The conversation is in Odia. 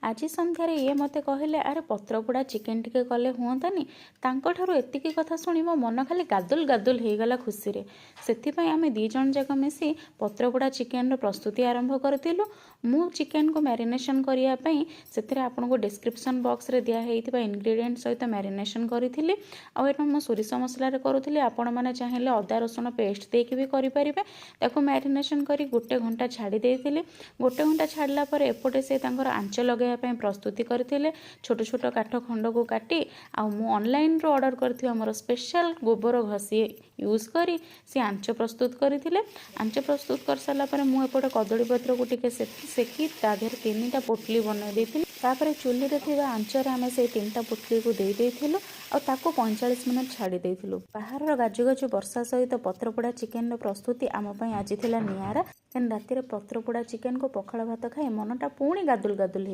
ଆଜି ସନ୍ଧ୍ୟାରେ ଇଏ ମୋତେ କହିଲେ, ଆରେ ପତ୍ରପୋଡ଼ା ଚିକେନ୍ ଟିକେ କଲେ ହୁଅନ୍ତାନି? ତାଙ୍କଠାରୁ ଏତିକି କଥା ଶୁଣି ମୋ ମନ ଖାଲି ଗାଦୁଲ ଗାଦୁଲ ହେଇଗଲା ଖୁସିରେ। ସେଥିପାଇଁ ଆମେ 2 ଜଣ ଯାକ ମିଶି ପତ୍ରପୋଡ଼ା ଚିକେନର ପ୍ରସ୍ତୁତି ଆରମ୍ଭ କରିଥିଲୁ। ମୁଁ ଚିକେନକୁ ମ୍ୟାରିନେସନ୍ କରିବା ପାଇଁ ସେଥିରେ ଆପଣଙ୍କୁ ଡିସ୍କ୍ରିପସନ୍ ବକ୍ସରେ ଦିଆହେଇଥିବା ଇନଗ୍ରିଡ଼ିଏଣ୍ଟ ସହିତ ମ୍ୟାରିନେସନ୍ କରିଥିଲି। ଆଉ ଏଇଟା ମୁଁ ସୋରିଷ ମସଲାରେ କରୁଥିଲି। ଆପଣମାନେ ଚାହିଁଲେ ଅଦା ରସୁଣ ପେଷ୍ଟ ଦେଇକି ବି କରିପାରିବେ। ତାକୁ ମ୍ୟାରିନେସନ୍ କରି ଗୋଟେ ଘଣ୍ଟା ଛାଡ଼ି ଦେଇଥିଲି। ଗୋଟେ ଘଣ୍ଟା ଛାଡ଼ିଲା ପରେ ଏପଟେ ସେ ତାଙ୍କର ଆଞ୍ଚ ଲଗାଇବା ପାଇଁ ପ୍ରସ୍ତୁତି କରିଥିଲେ, ଛୋଟ ଛୋଟ କାଠ ଖଣ୍ଡକୁ କାଟି। ଆଉ ମୁଁ ଅନଲାଇନରୁ ଅର୍ଡ଼ର କରିଥିବା ମୋର ସ୍ପେଶାଲ ଗୋବର ଘଷି ୟୁଜ୍ କରି ସେ ଆଞ୍ଚ ପ୍ରସ୍ତୁତ କରିଥିଲେ। ଆଞ୍ଚ ପ୍ରସ୍ତୁତ କରିସାରିଲା ପରେ ମୁଁ ଏପଟେ କଦଳୀ ପତ୍ରକୁ ଟିକେ ସେକି ତା ଦେହରେ ତିନିଟା ପୋଟଲି ବନାଇ ଦେଇଥିଲି। ତାପରେ ଚୁଲିରେ ଥିବା ଆଞ୍ଚରେ ଆମେ ସେଇ ତିନିଟା ପୋଟଲିକୁ ଦେଇ ଦେଇଥିଲୁ ଆଉ ତାକୁ 45 ମିନିଟ୍ ଛାଡ଼ି ଦେଇଥିଲୁ। ବାହାରର ଗାଜୁ ଗାଜୁ ବର୍ଷା ସହିତ ପତ୍ରପୋଡ଼ା ଚିକେନର ପ୍ରସ୍ତୁତି ଆମ ପାଇଁ ଆଜି ଥିଲା ନିଆରା। ଦେନ୍ ରାତିରେ ପତ୍ରପୋଡ଼ା ଚିକେନକୁ ପଖାଳ ଭାତ ଖାଇ ମନଟା ପୁଣି ଗାଦୁଲ ଗାଦୁଲ ହେଇ